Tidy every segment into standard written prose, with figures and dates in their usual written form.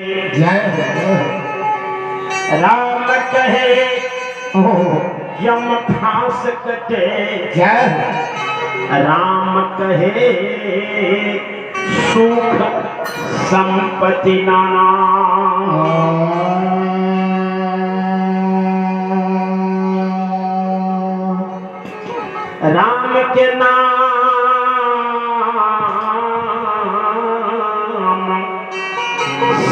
जय हो, जय हो। राम कहे ओहो, यम फांस कटे। जय हो। राम कहे सुख संपत्ति नाना। राम के नाम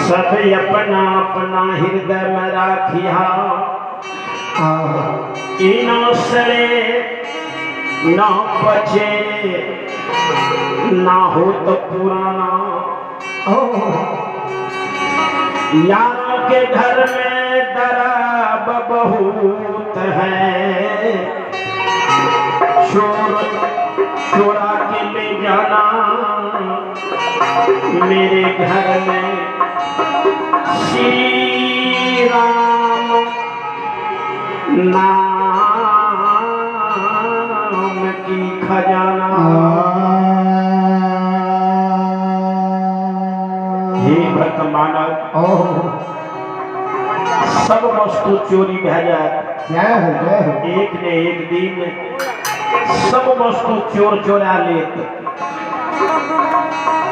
सब अपना अपना हृदय में राखिया। इनो सड़े न बचे ना हो तो पुराना। यारों के घर में दराब बहुत है, चोर चोरा के ले जाना। मेरे घर में श्री राम नाम की खजाना। हे भक्त मानव, सब वस्तु चोरी भए जाए, जय हो, जय हो। एक ने एक दिन सब वस्तु चोर चोरा लेत।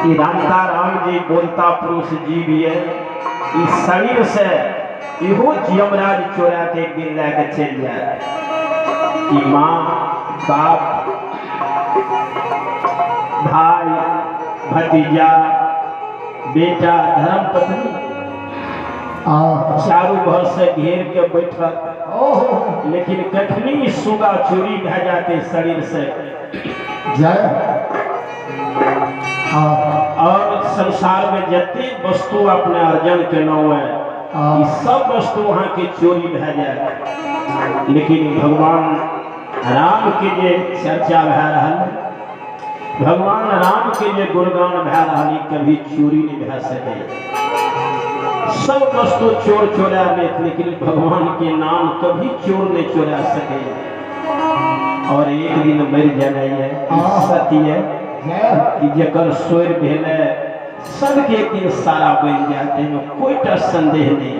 ई रामता राम जी बोलता पुरुष जीव ये ई शरीर से इहो यमराज चोरा के एक दिन लए के चलि जाए। ई माँ बाप भाई भतीजा बेटा धर्म पत्नी चारू घर से घेर के बैठत, लेकिन कखनी सुगा चोरी भए जाते शरीर से। जय। और संसार में जते वस्तु अपने अर्जन केलहुँ है, ई सब वस्तु वहाँ के चोरी भए जाए, लेकिन भगवान राम के जे चर्चा भए रहल, भगवान राम के जे गुणगान भए रहल, ई कभी चोरी नहीं भए सके। सब वस्तु चोर चोरा लेत, लेकिन भगवान के नाम कभी चोर नहीं चोरा सके। और एक दिन मर जाना है, सत्य है कि जकर सोर भेल सबके एक दिन सारा बन जाते में कोई टा संदेह नहीं।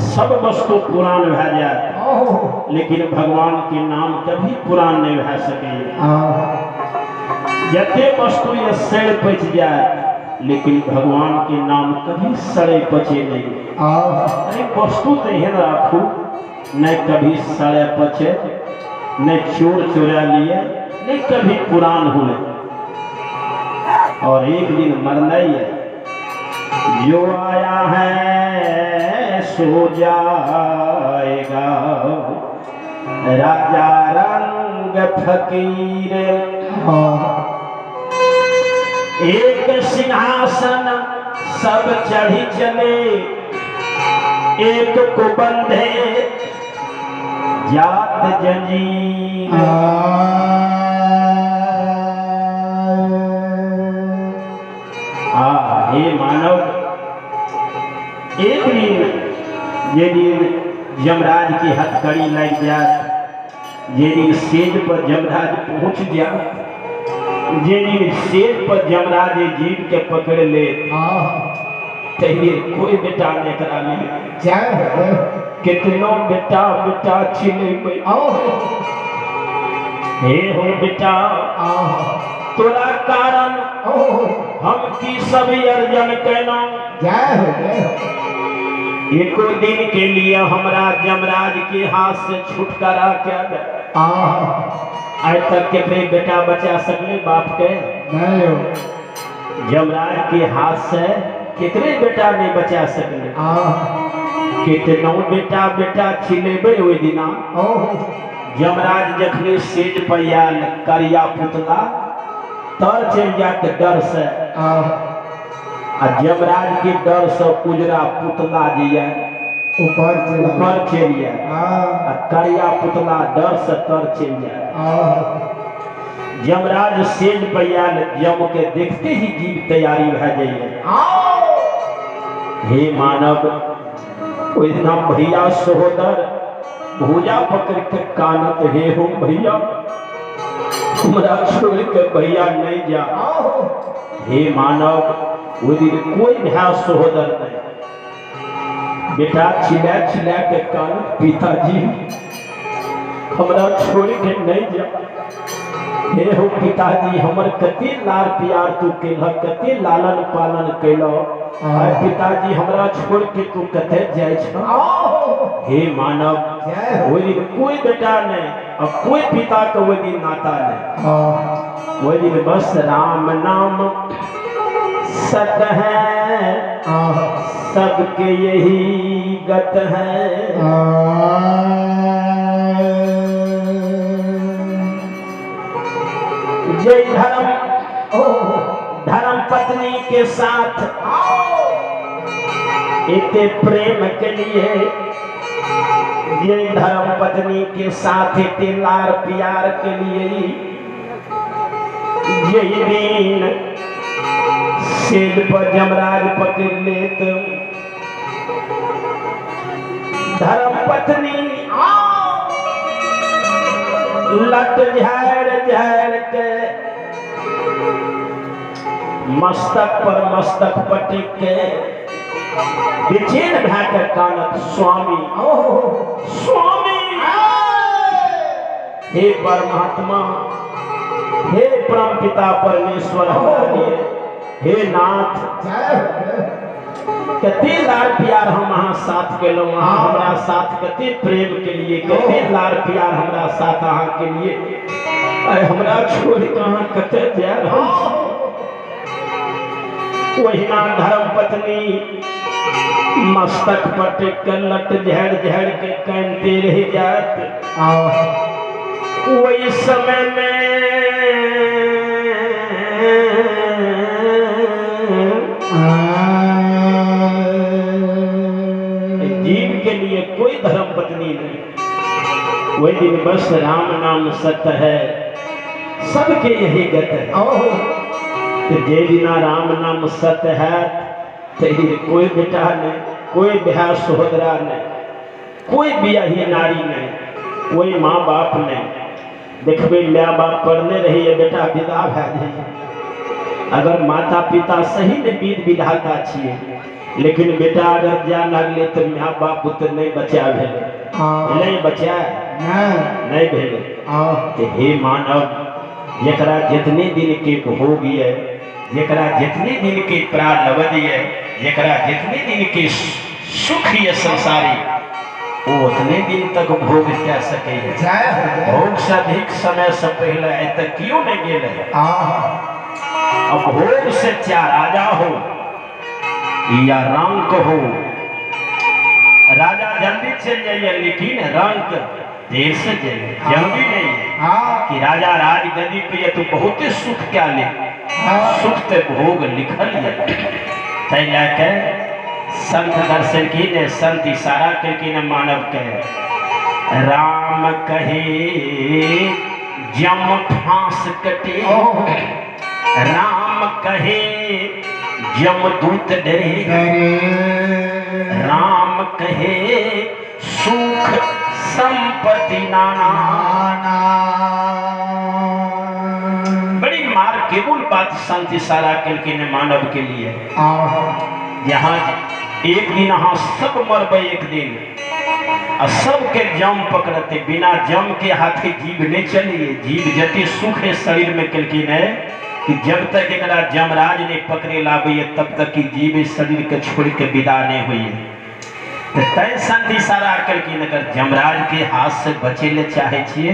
सब वस्तु पुरान भए जाए, लेकिन भगवान के नाम कभी पुरान नहीं भए सके। जते वस्तु ये सड़ पच जाए, लेकिन भगवान के नाम कभी सड़े पचे नहीं। अरे वस्तु तो एहन राखू नहीं कभी सड़े पचे, नहीं चोर चोरा लिए, नहीं कभी पुरान हुए। और एक दिन मरना ही है, जो आया है सो जाएगा। राजा रंग फकीर एक सिंहासन सब चढ़ी चले, एक को बंधे जात जंजीर। आ हे मानव, एक दिन जे दिन यमराज की हथकड़ी लग जाए, जे दिन सेज पर यमराज पहुंच जाए, जे दिन सेज पर यमराज जीव के पकड़ ले, तहिए कोई बेटा नहीं करा ले। जय हो। कितनो बेटा बेटा छिले, हे हो बेटा तोरा कारण हम की सब अर्जन केलहुं। जय हो, जय हो। एको दिन के लिए हमरा यमराज के हाथ से छुटकारा क्या दे। आज तक के बेटा बचा सकले बाप के? नहीं हो। यमराज के हाथ से केकरे बेटा नहीं बचा सकले। कितनो बेटा बेटा छिलेबे ओहि दिना। यमराज जखनी सेज पर आयल करिया पुतला तर चलि जात डर से, आ यमराज के डर से उजरा पुतला जे ये ऊपर चलि ऊपर चलि जाए, आ करिया पुतला डर से तर चलि जाए। यमराज सेज पर आयल, यम के देखते ही जीव तैयारी भए जाइए। हे मानव, ओहि दिना भैया सहोदर भुजा पकड़ के कानत, हे हो भैया हमरा छोड़ के भैया नहीं जा। हे मानव, ओहि दिन कोई भाय सहोदर नहीं। बेटा चिल्ला चिल्ला के कान, पिताजी हमरा छोड़ के नहीं जा। हे हो पिताजी, हमर कते लार प्यार तू केलह, कते लालन पालन केलह, आय पिताजी हमरा छोड़ के तू कते जाय छ। हे मानव, ओहि दिन कोई बेटा नहीं और कोई पिता के ओहि दिन नाता नहीं। ओहि दिन बस राम नाम सत है, सबके यही गत है। जय धर्म धर्म पत्नी के साथ इतने प्रेम के लिए, ये धर्म पत्नी के साथ इतने लार प्यार के लिए, यही दिन सेज पर जमराज पकड़ लेत धर्म पत्नी लट झाड़ झाड़ के मस्तक पर मस्तक पटक के बेचैन भए के कानत, स्वामी स्वामी, हे परमात्मा, हे परम पिता परमेश्वर हमारे लिए, हे नाथ, कते लार प्यार हम अहाँ साथ केलहुँ, अहाँ हमरा साथ कते प्रेम के लिए, कते लार प्यार हमरा साथ अहाँ के लिए, आइ हमरा छोड़ के अहाँ कते जा रहल छी। ओहिना धर्म पत्नी मस्तक पटक के लट झाड़ झाड़ के कानते रह जात। वही समय में जीव के लिए कोई धर्म पत्नी नहीं। वही दिन बस राम नाम सत्य है, सबके यही गत है। तो जे दिना राम नाम सत्य है तो कोई बेटा नहीं, कोई ब्याह सहोदरा नहीं, कोई बियाही नारी नहीं, कोई माँ बाप नहीं। देखबे my बाप पढ़ने रही है, बेटा विदा भए जाइए। अगर माता पिता सही में विध विधाता छिए, लेकिन बेटा अगर जा लगले तो my बाप उत नहीं बचा भेले, नहीं बचा नहीं भेले। तो हे मानव, जकरा जितने दिन के भोग ये, जकरा जितने दिन के प्रारब्ध ये, जकरा जितने दिन के सुख ये संसारी, वो उतने दिन तक भोग कह सके। भोग से अधिक समय से पहले आइ तक क्यों नहीं गेले। अब भोग से चाहे राजा हो या रंक हो, राजा जल्दी चल जाइए लेकिन रंक देर से जाइए, जल्दी नहीं है कि राजा राजगद्दी पे ये तो बहुत ही सुख क्या ले, सुख ते भोग लिखल है। तै लए संत दर्शन की ने संत इशारा करके ने मानव के, राम कहे जम फांस कटे, राम कहे जम दूत डरे, राम कहे सुख संपत्ति नाना। बड़ी मार केवल बात संत इशारा करके ने मानव के लिए। यहाँ एक दिन अहाँ सब मरबे एक दिन, आ सबके जम पकड़ते, बिना जम के हाथे जीव नहीं चलिए। जीव जते सुख है शरीर में कलकिन है कि जब तक एकरा जमराज नहीं पकड़े लाबे तब तक कि जीव शरीर के छोड़ के विदा नहीं हुई। तो तय संत इशारा कलकिन अगर जमराज के हाथ से बचे ले चाहे छिए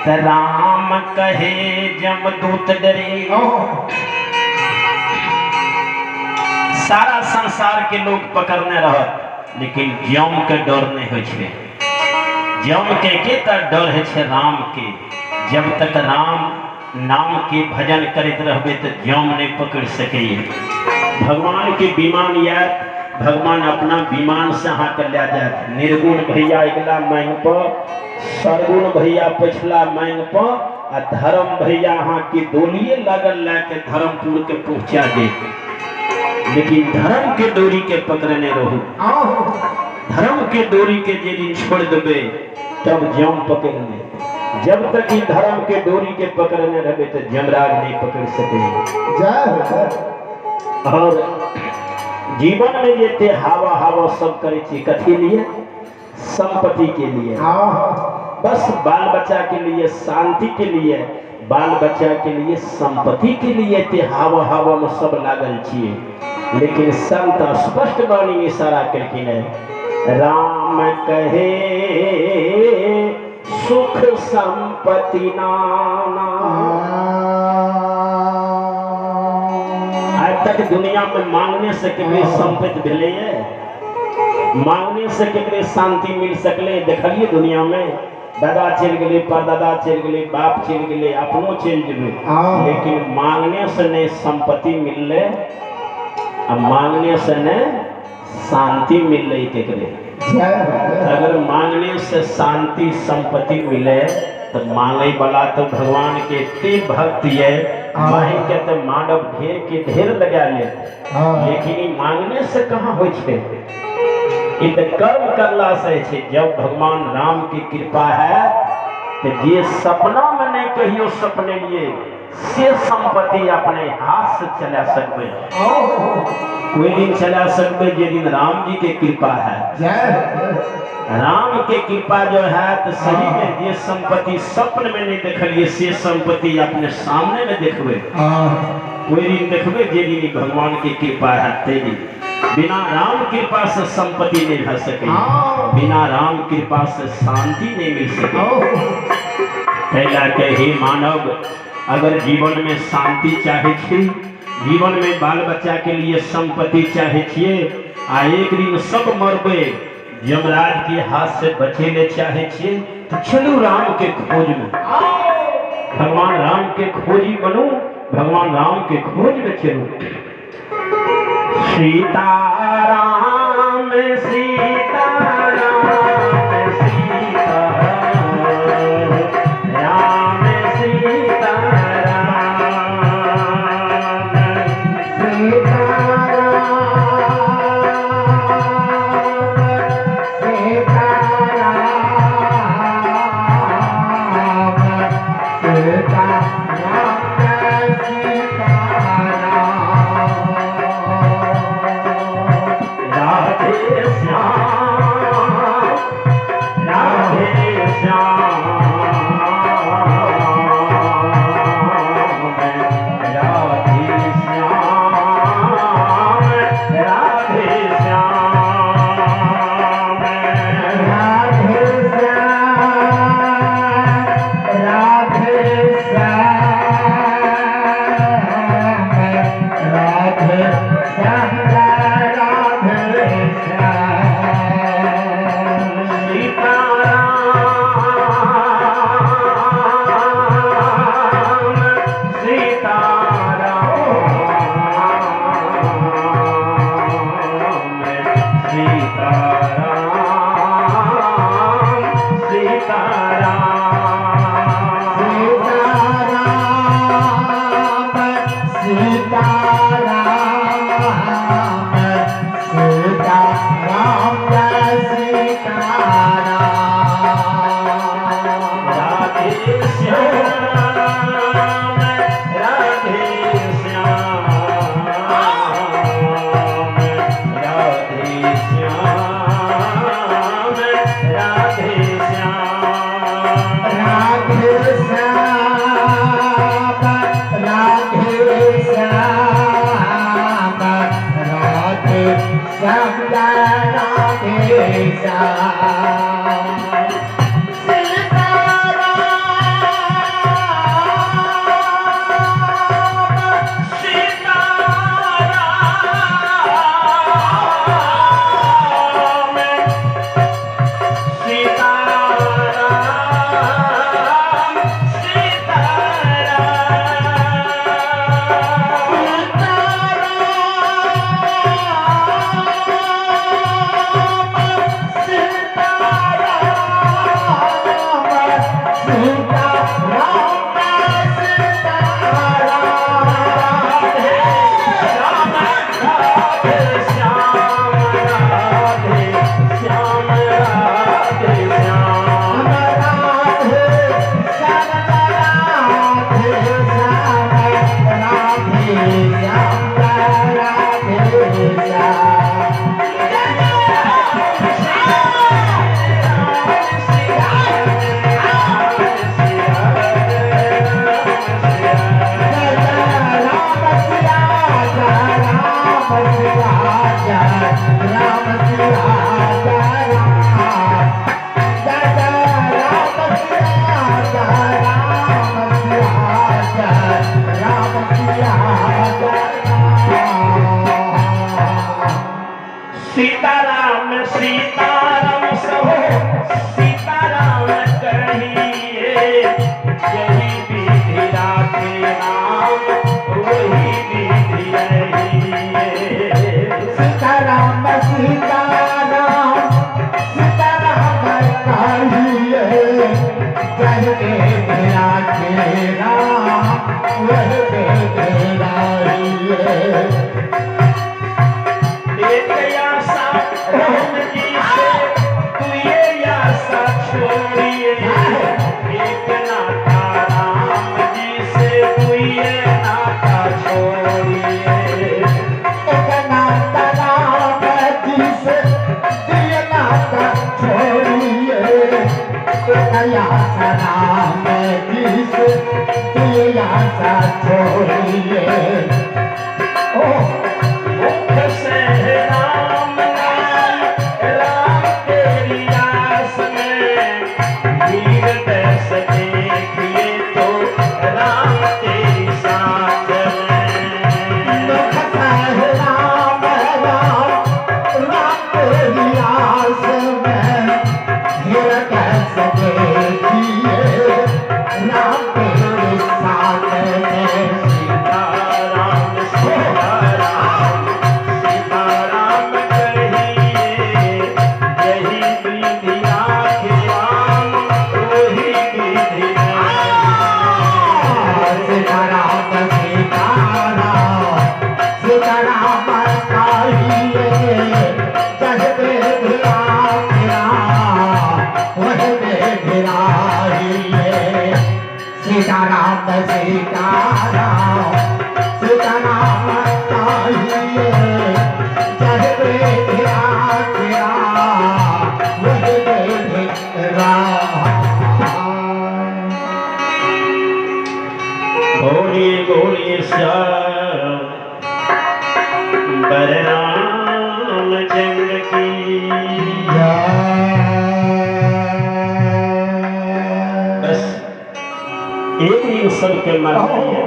तो राम कहे जमदूत डरे। सारा संसार के लोग पकड़ने रहत लेकिन जम के डर नहीं होइ छै। जम के तऽ डर होइ छै राम के। जब तक राम नाम के भजन करैत रहबै तऽ जम नहीं पकड़ सकैए। भगवान के विमान आयत, भगवान अपना विमान से अहाँके लए जायत। निर्गुण भैया अगिला मांग पर, सरगुण भैया पछिला मांग पर, आ धर्म भैया अहाँके डोलिए लगल लए के धर्मपुर के पहुँचा देत। लेकिन धर्म के डोरी के पकड़ने रहू, धर्म के डोरी के जे दिन छोड़ देबे तब जम पकड़ ले। जब तक ई धर्म के डोरी के पकड़ने रहबे तो जमराज नहीं पकड़ सके। जय हो। और जीवन में जते हवा हवा सब करे छी कथी लिए? संपत्ति के लिए। बस बाल बच्चा के लिए, शांति के लिए, बाल बच्चा के लिए, संपत्ति के लिए ते हवा हवा में सब लागल छिए। लेकिन संत स्पष्ट वाणी इशारा केलखिन है, राम कहे सुख संपत्ति नाना। आज तक दुनिया में मांगने से केकरे संपत्ति भेलै है? मांगने से केकरे शांति मिल सकले? देखलिए दुनिया में दादा चलि गेलै, परदादा चलि गेलै, बाप चलि गेलै, अपनो चलि जेबै, लेकिन मांगने से नहीं संपत्ति मिललै आ मांगने से नहीं शांति मिललै केकरे। अगर मांगने से शांति संपत्ति मिले तो मांगे वाला तो भगवान के एते भक्त ये मांग के तो मानव ढेर के ढेर लगा ले, लेकिन मांगने से कहाँ होइ छै? ई तऽ कर्म करला से छै। जब भगवान राम की कृपा है तो जे सपना में नहीं कहियो सपने लिए से संपत्ति अपने हाथ से चला सकबे। कोई दिन चला सकबे जे दिन राम जी के कृपा है। राम के कृपा जो है तो सही में जे संपत्ति सपन में नहीं देखलिए से संपत्ति अपने सामने में देखबे। कोई दिन देखबे जे दिन भगवान के कृपा है ते दिन। बिना राम कृपा से संपत्ति नहीं भऽ सके, बिना राम कृपा से शांति नहीं मिल सके। तै के हे मानव, अगर जीवन में शांति चाहे छी, जीवन में बाल बच्चा के लिए संपत्ति चाहे छिए, आ एक दिन सब मरबे यमराज के हाथ से बचे ले चाहे छिए तो चलू राम के खोज में। भगवान राम के खोजी बनू, भगवान राम के खोज में चलू। सीता राम सीता राम सीता राम सीता राम सीता राम सीता राम सीता राम सीता राम। राधे श्याम राधे श्याम राधे श्याम राधे श्याम राधे श्याम राधे श्याम आशा छोड़िए। ओ मुख से राम नाम राम तेरी आस में, हृदय से देखिए तो राम तेरी साथ में। मुख से राम राम राम तेरी आस में, हृदय से देखिए राम तेरे साथ में। सीता राम सीता राम सीता राम कहिए, यही विधि राखे राम वही विधि। सीता राम सीता राम सीता राम कहिए, जह विधि राखे राम वह विधि राहिए। सीता राम सीता राम सीता राम कहिए, जह विधि राखे राम वह विधि राम। बोलिए बोलिए श्याम बलराम चंद्र की बस एक दिन सबके मरना है,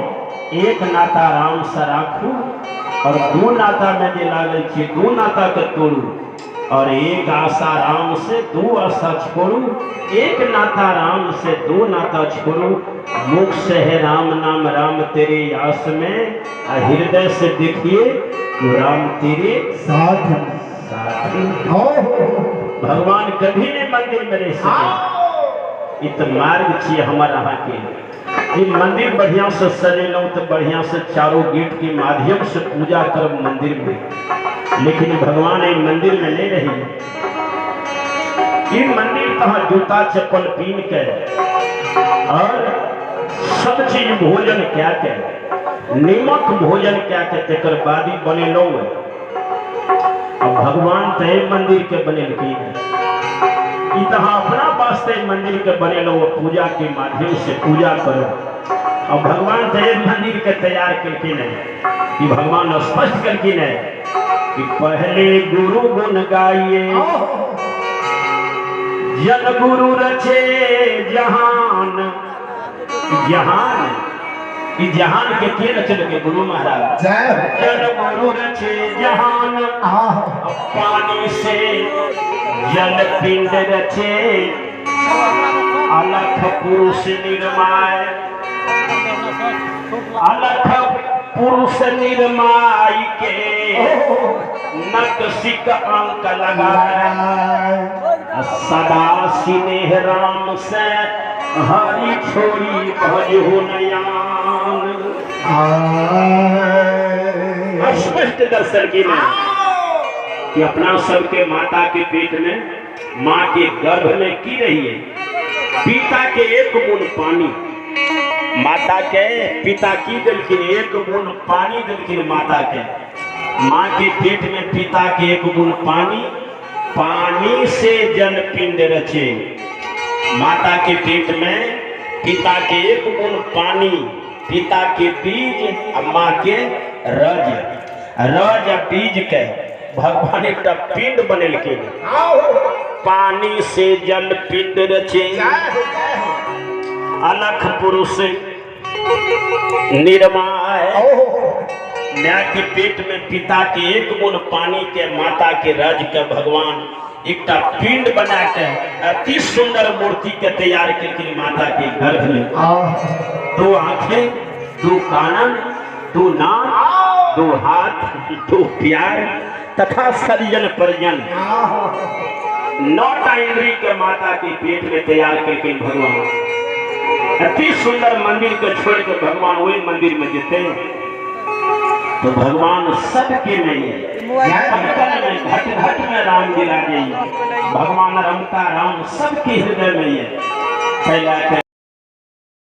एक नाता राम से राखू और दू नाता में जे लागल छी दू नाता के तोड़ू, और एक आशा राम से दू आशा छोड़ू, एक नाता राम से दू नाता छोड़ू। मुख से है राम नाम राम तेरे आस में, और हृदय से देखिए तो राम तेरे साथ साथ। हो भगवान कभी नहीं मंदिर में रह सके। इ त मार्ग छियै हमर अहाँके। ई मंदिर बढ़िया से सजेलहुँ तो बढ़िया से चारों गेट के माध्यम से पूजा करब मंदिर में, लेकिन भगवान एहि मंदिर में नहीं रही। ई मंदिर तहाँ जूता चप्पल पीन के और सब चीज भोजन क्या के निमक भोजन क्या के तकर बाद ही बनेलहुँ। अब भगवान तो एहि मंदिर के बनेलखिन, ई तहाँ अपना वास्ते मंदिर के बनेलहुँ, पूजा के माध्यम से पूजा करो। और भगवान तो एहि मंदिर के तैयार केलखिन है कि भगवान स्पष्ट केलखिन है कि पहले गुरु गुण गाइए, जन गुरु रचे जहान। जहान ई जहान के के रचलकै? गुरु महाराज। जय हो। जन गुरु रचे जहान, आहो पानी से जल पिंड रचे, अलख पुरुष निर्माय, अलख पुरुष निर्माय के नकसिक अंक लगाए, सदा स्नेह राम से हरि छोड़ी भजहु नयान। स्पष्ट दर्शन की कि अपना सबके माता के पेट में, माँ के गर्भ में की रही है? पिता के एक बूंद पानी, माता के पिता की दिलखिन एक बूंद पानी दिलखिन माता के। माँ के पेट में पिता के एक बूंद पानी, पानी से जल पिंड रचे। माता के पेट में पिता के एक बूंद पानी, पिता के बीज और माँ के रज, रज आ बीज के भगवान एक पिंड बनेलखिन। पानी से जल पिंड रचे, अलख पुरुष निर्माय। माँ के पेट में पिता के एक बूंद पानी के, माता के रज के भगवान एक पिंड बना के अति सुंदर मूर्ति के तैयार केलखिन माता के गर्भ में। दो आंखें, दो कानन, दो नाक, दो हाथ, दो प्यार तथा सरिजन परिजन, 9टा इंद्री के माता के पेट में तैयार केलखिन भगवान। अति सुंदर मंदिर के छोड़ के भगवान वही मंदिर में जेते तो भगवान सबके नहीं है, में घट घट में राम गिरा गई। भगवान रमता राम सबके हृदय में है।